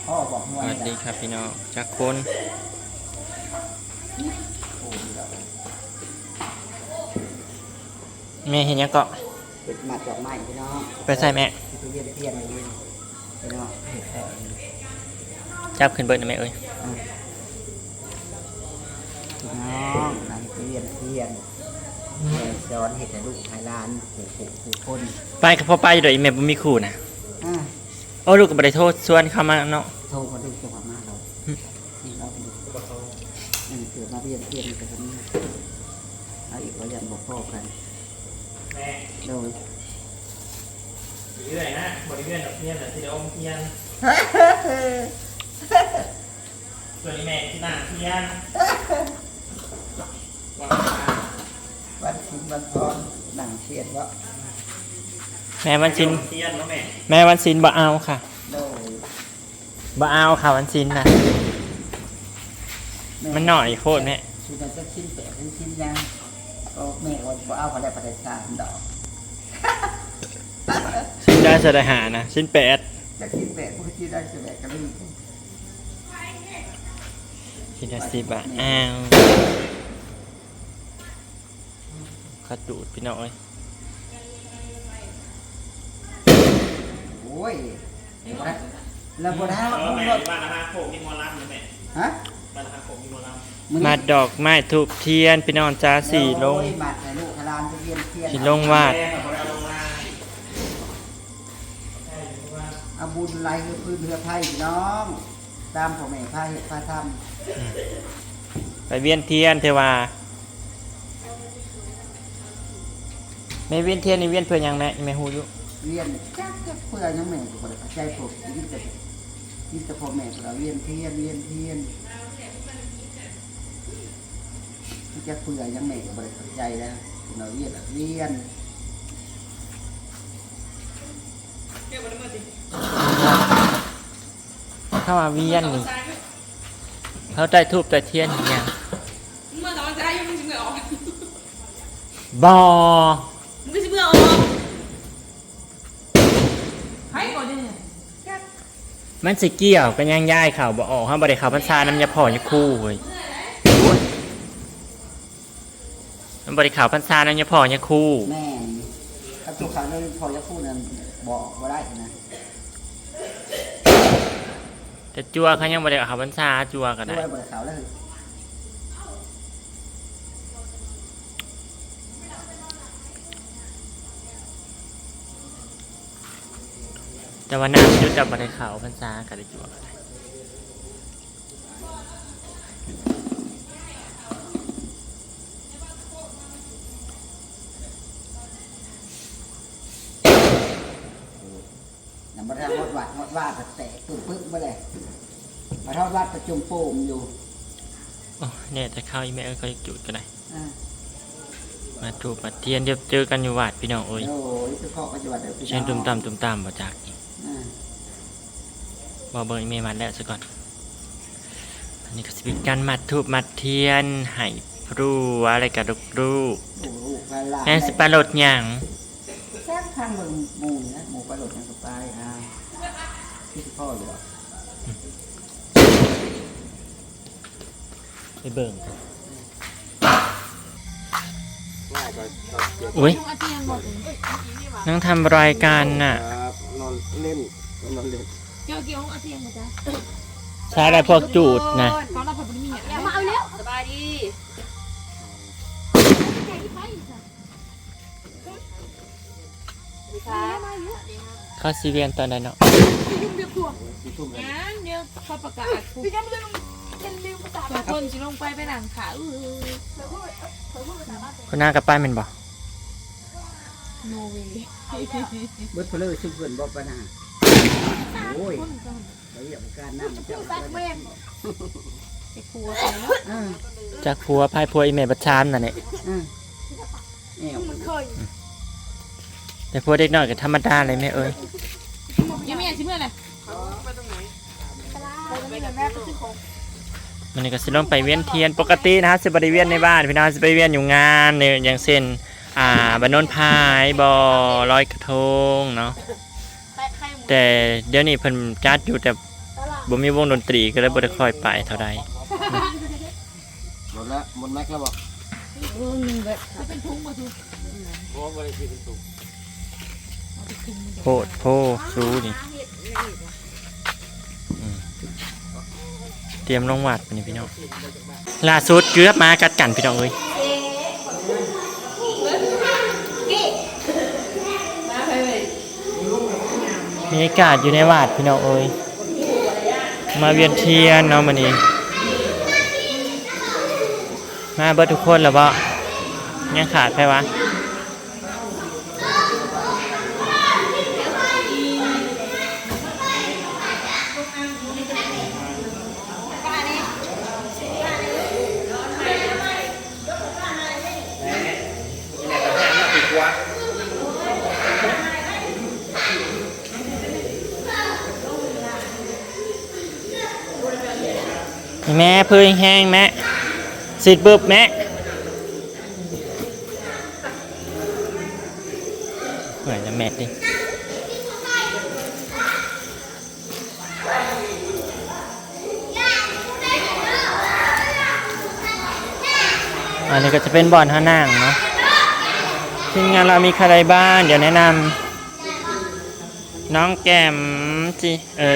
สวัสดีครับพี่น้อง จักคน แม่เฮ็ดหยังเกาะ เฮ็ดหมากดอกไม้พี่น้อง ไปใส่แม่ สิไปเวียนเทียนอยู่พี่น้อง จับขึ้นเบิ่งหน่อยแม่เอ้ย อ่ะ พี่น้อง หาเฮ็ดเวียนเทียน แม่สอนเฮ็ดให้ลูกให้หลาน ผู้ผู้ผู้คน ไปก็พอไปอยู่ดอก อีแม่บ่มีครูนะ อ่า โอ้ ลูกก็บ่ได้โทรชวนเขามาเนาะ โทรมาดู โทรมาเรา อืม นี่เราดู เออ เกิดมาเวียนเทียนกันนี่ เอาอีกว่ายันบ่พอกัน โดย เรื่อยนะ บ่ได้เวียนดอกเทียนน่ะ สิได้อมเทียน ส่วนอีแม่สินั่งเทียน วันศีลวันพรนั่งเทียนบ่ แม่วันศีล เทียนบ่แม่ แม่วันศีลบ่เอาค่ะ โดย บ่เอาค่ะวันศีลน่ะ แม่ มันน้อยโพดแม่ สิได้จักศีลแปดหรือศีลหยัง ก็แม่ว่าบ่เอาก็ได้ บ่ได้สามดอก ศีลได้ สิได้ห้านะ ศีลแปด จักศีลแปด บ่คือศีลได้ ศีลแปดก็มี ศีลละสิบ บาท อ้าว ขะจูดพี่น้องเอ้ย โอ้ย แล้วบ่ได้ เออ แม่ บ้านละห้าโคกมีหมอลำอยู่แม่ ฮะ บ้านละห้าโคกมีหมอลำ มาดอกไม้ธูปเทียนพี่น้องจ๋า สิลง โอ้ย มาให้ลูกให้หลานไปเวียนเทียน สิลงวาด แม่ก็บ่ได้เอาลงมา เอาบุญไหลเฮือพื้นเฮือไผ่พี่น้อง ตามพ่อแม่พาเฮ็ดพาทำ อืม ไปเวียนเทียนเถอะว่า แม่เวียนเทียนนี่เวียนเพื่อหยังแม่ แม่ฮู้อยู่ เวียนจัก จักเพื่อหยังแม่ก็บ่ได้เข้าใจ พวกมีแต่ มีแต่พ่อแม่ก็เวียนเทียน เวียนเทียน จักเพื่อหยังแม่ก็บ่ได้เข้าใจแล้ว เพิ่นว่าเวียนละเวียน คำว่าเวียนนี่ เขาได้ธูปได้เทียนอีหยัง มึงมาตอนเช้าอยู่ มึงสิเมื่อออก บ่ มึงก็สิเมื่อออก ไผก่อนเดี๋ยวนี้ มันสิเกี่ยวกันหยัง ยายเข้าบ่ออก เฮาบ่ได้เข้าพรรษานำยาพ่อยาครูเว้ย มันบ่ได้เข้าพรรษานำยาพ่อยาครู แม่น ถ้าตัวเขาเรื่องพ่อยาครูนั้นบอกบ่ได้นะ แต่จั่วเขายังบ่ได้เข้าพรรษา จั่วก็ได้ จั่วบ่ได้เข้าแล้ว แต่ว่าน้ำจุดจะบ่ได้เข้าพรรษาก็ได้จั่วก็ได้ ยังบ่ทันฮอดวัดฮอดวาก็แตกปึ้งๆ เบิดเลย มาฮอดวัดก็จุ่มโป่งอยู่ โอ้ แน่แต่ข้าวอีแม่เอ้ย เขาอยากจุดก็ได้ อ่า มาธูปมาเทียน เดี๋ยวเจอกันอยู่วัดพี่น้องเอ้ย โอ้ย ไปพ้อกันอยู่วัดเด้อพี่น้อง เสียงตุ้มตามตุ้มตามบ่จัก อ่า บ่เบิ่งอีแม่มัดแล้วซะก่อน อันนี้ก็สิเป็นการมัดธูปมัดเทียนให้ผัวและก็ลูกๆ ลูกๆ หลานๆ แม่นสิไปรถหยัง แซ่บทางเบิ่งหมู่นะ หมู่ไปรถหยังก็ไป อ่า คือสิพ้ออยู่ดอก ไปเบิ่ง ง่ายกว่า โอ๊ย นั่งทำอะไรกันน่ะ ครับ นอนเล่น นอนเล่น ใช้อะไรพวกจูดนะ มาเอาแล้ว สบายดี เขาสิเวียนตอนใดเนาะ ยังเดี๋ยวเขาประกาศผู้คนสิลงไป ไปนั่งขา อื้อ คนหน้ากลับไปแม่นบ่ no way เบิดเพนเลย ซุมเพิ่นบ่ไปนะ โอ้ย ไปเวียกการนำเจ้า จักผัวไผเนาะ เออ จักผัวไผ ผัวอีแม่บัดชามนั่นแหละ เออ แอว แต่ผัวเด็กน้อยก็ธรรมดาเลยแม่เอ้ย ยังไม่อยากสิเมื่อไหร่ มื้อนี้ก็สิลงไปเวียนเทียน ปกตินะฮะ สิบ่ได้เวียนในบ้านพี่น้อง สิไปเวียนอยู่งานเนี่ย อย่างเช่น อ่า บ้านโนนพายบ่ ลอยกระทงเนาะ แต่เดี๋ยวนี้เพิ่นจัดอยู่แต่ ບໍ່ມີວົງດົນຕີກໍເລີຍບໍ່ໄດ້ຄ່ອຍໄປເທົ່າໃດ. ໝົດແລ້ວ ໝົດແມັກແລ້ວບໍ່? ໂອ້ ມັນເບິດ ເປັນທຸງບໍ່ທຸງ ບໍ່ ບໍ່ໄດ້ຊື້ເປັນທຸງ ໂພດໂພ ຊູນີ້ ອືມ ຕຽມລົງວັດນີ້ພີ່ນ້ອງ. ລ່າສຸດເກືອບໝາກັດກັນພີ່ນ້ອງເອີຍ. ບັນຍາກາດຢູ່ໃນວັດພີ່ນ້ອງເອີຍ ມາວຽນທຽນເນາະມື້ນີ້. ມາເບິດທຸກຄົນແລ້ວບໍ່? ຍັງຂາດໃຜວະ? ແມ່ ເພີແຮງໆ ແມ່ ຊິດບຶບແມ່. ເມື່ອຍນຳແມັດເດ້. ອັນນີ້ກໍຈະເປັນບ່ອນເຮົານັ່ງເນາະ. ທີມງານເຮົາມີໃຜໄດ້ບ້າງ? ດຽວແນະນຳ ນ້ອງແກມ ຈີ ເອີ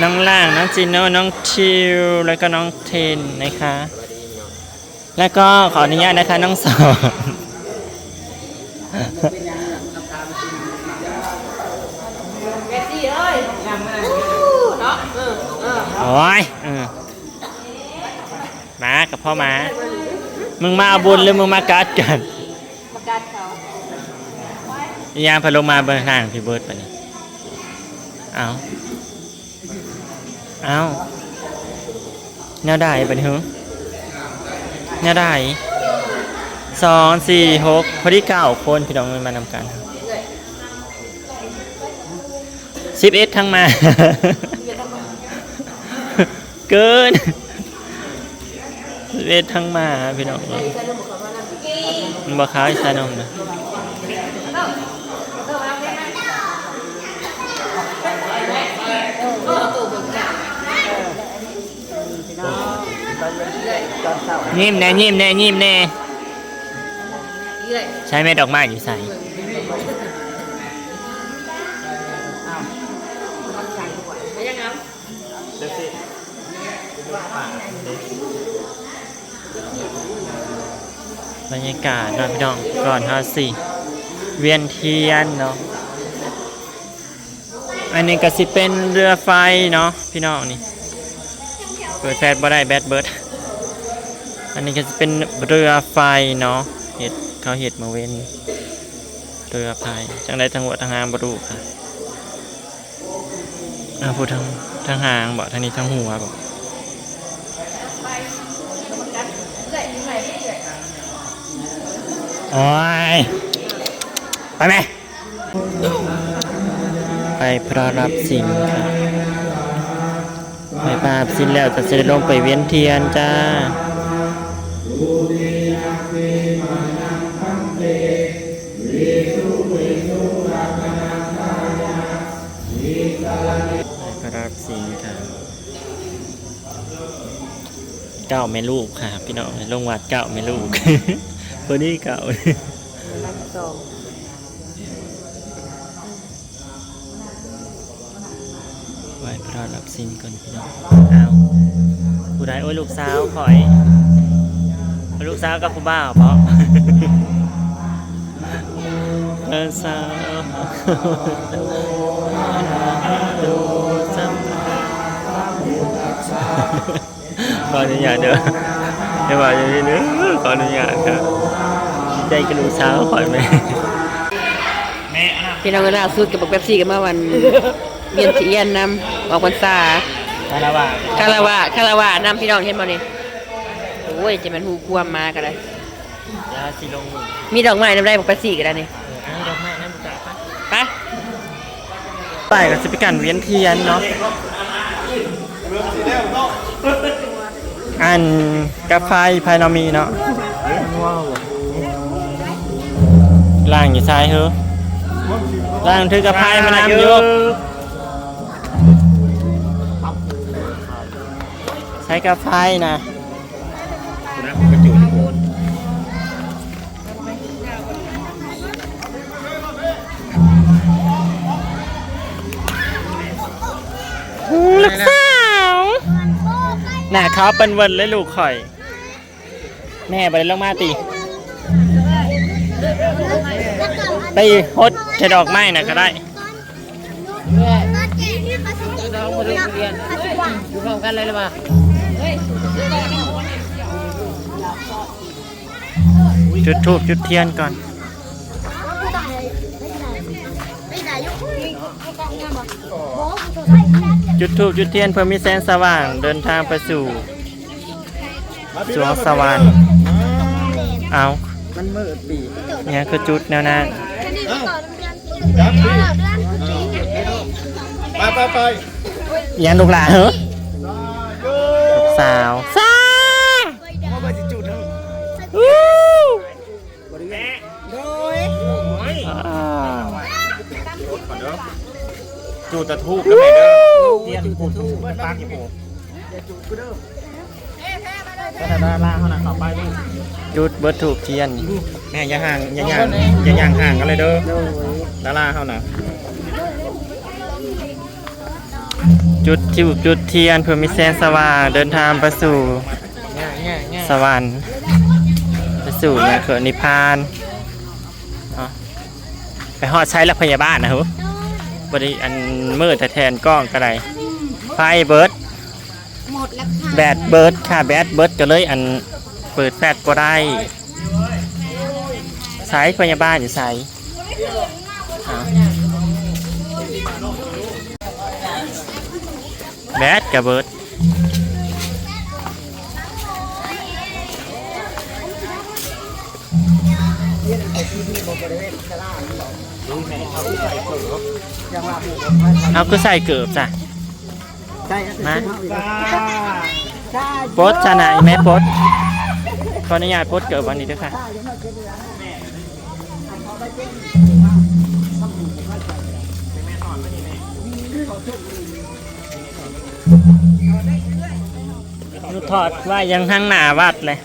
ນ້ອງຫຼ້າງ ນ້ອງຈີໂນ່ ນ້ອງທິວ ແລ້ວກໍນ້ອງເທນນະຄະ. ແລ້ວກໍຂໍອະນຸຍາດນະຄະ ນ້ອງສອນ. ໂອ້ຍ ເອີ ມາກໍພໍມາ ມຶງມາເອົາບຸນ ຫຼື ມຶງມາກັດກັນ? ມາກັດເຂົາ. ອີຫຍັງ ເພິ່ນລົງມາເບິ່ງທາງພີ່ເບິດບາດນີ້. ເອົ້າ ເອົ້າ ແນວໃດບາດນີ້ ຫື? ແນວໃດ? ສອງ ສີ່ ຫົກ ພໍດີເກົ້າຄົນພີ່ນ້ອງເອີຍ ມານຳກັນ. ສິບເອັດທັງໝາ ເກີນ ສິບເອັດທັງໝາພີ່ນ້ອງເອີຍ. ມັນບໍ່ຂາວໃສ່ນົມນະ. ຍິ້ມແດ່ ຍິ້ມແດ່ ຍິ້ມແດ່. ໃຊ້ແມ່ດອກໄມ້ຢູ່ໃສ? ບັນຍາກາດເນາະພີ່ນ້ອງ ກ່ອນເຮົາຊິວຽນທຽນເນາະ. ອັນນີ້ກໍຊິເປັນເຮືອໄຟເນາະພີ່ນ້ອງ ນີ້ ເປີດແຟລຊບໍ່ໄດ້ ແບັດເບິດ. ອັນນີ້ກໍຊິເປັນເຮືອໄຟເນາະ ເຮັດ ເຂົາເຮັດມື້ເວັນ ເຮືອໄຟ ຈັ່ງໃດທັງຫົວທັງຫາງບໍ່ຮູ້ຄ່ະ. ອ່າ ຜູ້ທາງ ທາງຫາງບໍ? ທາງນີ້ທາງຫົວບໍ? ໂອ້ຍ ໄປແມ່. ໄປພະຮັບສິນຄ່ະ ໄປພະຮັບສິນແລ້ວກໍຊິໄດ້ລົງໄປວຽນທຽນຈ້າ. ໄປພະຮັບສິນຄ່ະ ເກົ້າແມ່ລູກຄ່ະພີ່ນ້ອງ ລົງວັດເກົ້າແມ່ລູກ ພໍດີເກົ້າ. ໄຫວ້ພະຮັບສິນກ່ອນພີ່ນ້ອງ. ອ້າວ ຜູ້ໃດ? ໂອ້ຍ ລູກສາວຂ້ອຍ. ລູກສາວກັບຜູ້ບ່າວບໍ? ເອີ ສາວ ຂໍອະນຸຍາດເດີ ຢ່າວ່າຢ່າງນີ້ເດີ ຂໍອະນຸຍາດເດີ. ດີໃຈກັບລູກສາວຂ້ອຍແມ່. ພີ່ນ້ອງເອີຍ ລ່າສຸດກັບບັກເປັບຊີກໍມາວັນວຽນທຽນນຳ ອອກພັນສາ ຄາລະວະ ຄາລະວະ ຄາລະວະນຳ ພີ່ນ້ອງເຫັນບໍ່ນີ້? ໂອ້ຍ ຈະແມ່ນຮູ້ຄວາມມາກໍໄດ້. ດຽວຊິລົງມື ມີດອກໄມ້ນຳໄດ້ ບັກເປັບຊີກໍໄດ້ນີ້. ເອີ ເອົາດອກໄມ້ນຳ ໄປ ໄປ. ໄປກໍຊິໄປກັນວຽນທຽນເນາະ. ອັນກາໄຟໄພນອມີເນາະ. ລ້າງຢູ່ໃສເຮີ? ລ້າງຖືກາໄຟມານຳຢູ່. ໃຫ້ກາໄຟນະ ນະ ກະຈູດຢູ່ພຸ້ນ ລູກສາວ ໜ້າຂາວເປັນເວີນເລີຍລູກຂ້ອຍ. ແມ່ບໍ່ໄດ້ລົງມາຕິ? ໄປຫົດແຕ່ດອກໄມ້ນະກະໄດ້. ຈຸດທູບຈຸດທຽນກ່ອນ. ຈຸດທູບຈຸດທຽນເພື່ອມີແສງສະຫວ່າງເດີນທາງໄປສູ່ສວງສະຫວັນ. ເອົ້າ ມັນມືດປີ ຫຍັງຄືຈຸດແນວນັ້ນ? ໄປ ໄປ ໄປ ຫຍັງລູກຫຼານເຮີ? ສາວ ສາວ ແມ່ ໂດຍ ອ່າ ຈູດຕະທູບເດີແມ່ເດີ ທຽນປູນຕູປາກຢູ່ ດາລາເຮົານະ ເຂົ້າໄປລູກ ຈຸດເບິດທູບທຽນ. ແມ່ຢ່າຫ່າງ ຢ່າຍ່າງ ຢ່າຍ່າງຫ່າງກັນເລີຍເດີ ໂດຍ ດາລາເຮົານະ. ຈຸດທູບຈຸດທຽນເພື່ອມີແສງສະຫວ່າງເດີນທາງໄປສູ່ສະຫວັນ ໄປສູ່ຫຍັງເກີດນິບພານ. ເອົາ ໄປຮອດໃສລະພະຍາບານນະຫື? ບໍ່ໄດ້ ອັນ ມືດແທ້ໆ ກ້ອງກະໄດ້ ໄຟເບິດ ໝົດແລ້ວຄ່ະ ແບດເບິດຄ່ະ ແບດເບິດກະເລີຍ ອັນ ເປີດແຟລດບໍ່ໄດ້. ໃສ ພະຍາບານຢູ່ໃສ? ອ້າວ ແບດກະເບິດ. ເຮົາຄືໃສ່ເກີບຊະ? ມາ ປົດຊະນະ ອີແມ່ປົດ ຂໍອະນຸຍາດປົດເກີບອັນນີ້ເດີຄ່ະ. ໜູຖອດໄວ້ຍັງທາງໜ້າວັດເລີຍ.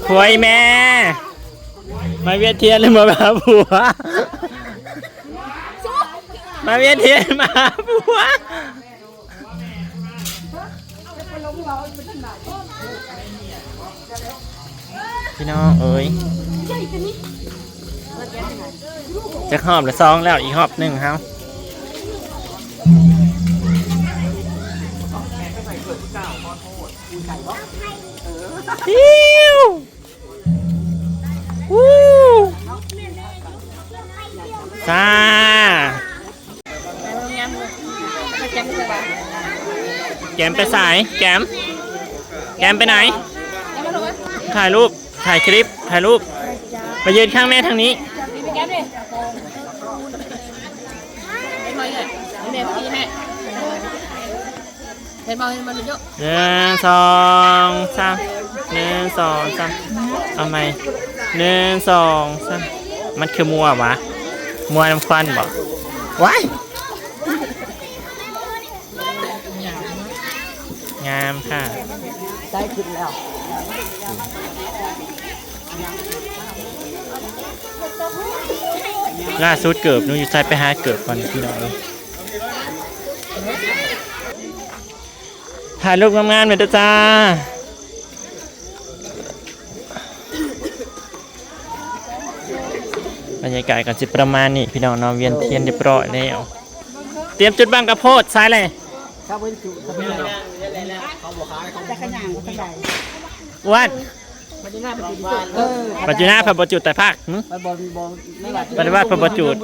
ຜົວອີແມ່ ມາວຽນທຽນຫຼືມາຫາຜົວ? ມາວຽນທຽນມາຫາຜົວ. ພີ່ນ້ອງເອີຍ ຈັກຮອບລະ ສອງແລ້ວ ອີກຮອບໜຶ່ງເຮົາ. ຈ້າ ແກມໄປໃສ? ແກມ ແກມໄປໃນ? ຖ່າຍຮູບ ຖ່າຍຄລິບ ຖ່າຍຮູບ. ໄປຢືນຂ້າງແມ່ທາງນີ້. ເຫັນບໍ່ ເຫັນບໍ່ ໜຶ່ງ ສອງ ສາມ ໜຶ່ງ ສອງ ສາມ ເອົາໃໝ່ ໜຶ່ງ ສອງ ສາມ. ມັນຄືມົວຫວາ? ມົວນຳຄວັນບໍ? ວ້າຍ ງາມຄ່ະ ໃກ້ຂຶ້ນແລ້ວ. ລ່າສຸດເກີບໜູຢູ່ໃສ? ໄປຫາເກີບກ່ອນພີ່ນ້ອງເອີຍ. ຖ່າຍຮູບງາມໆ ແດ່ເດີຈ້າ. ບັນຍາກາດກະຊິປະມານນີ້ພີ່ນ້ອງເນາະ ວຽນທຽນຮຽບຮ້ອຍແລ້ວ. ຕຽມຈຸດບັ້ງກະໂພດ ໃສແຫຼະ? ວັດ ເອີ ປັດຈຸນາ ເພິ່ນບໍ່ຈຸດແຕ່ພາກ ຫຶ? ປະຕິບັດເພິ່ນບໍ່ຈຸດ.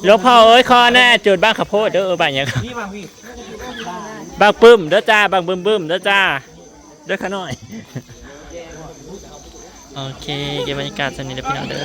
ຫຼວງພໍ່ເອີຍ ຂໍແນ່ ຈູດບັ້ງເຂົ້າໂພດເດີ. ບັ້ງຫຍັງ? ບັ້ງປຶ້ມເດີຈ້າ ບັ້ງບຶ້ມໆ ເດີຈ້າ ເດີຂ້ານ້ອຍ. ໂອເຄ ເກັບບັນຍາກາດສ່ຳນີ້ເດີພີ່ນ້ອງເດີ.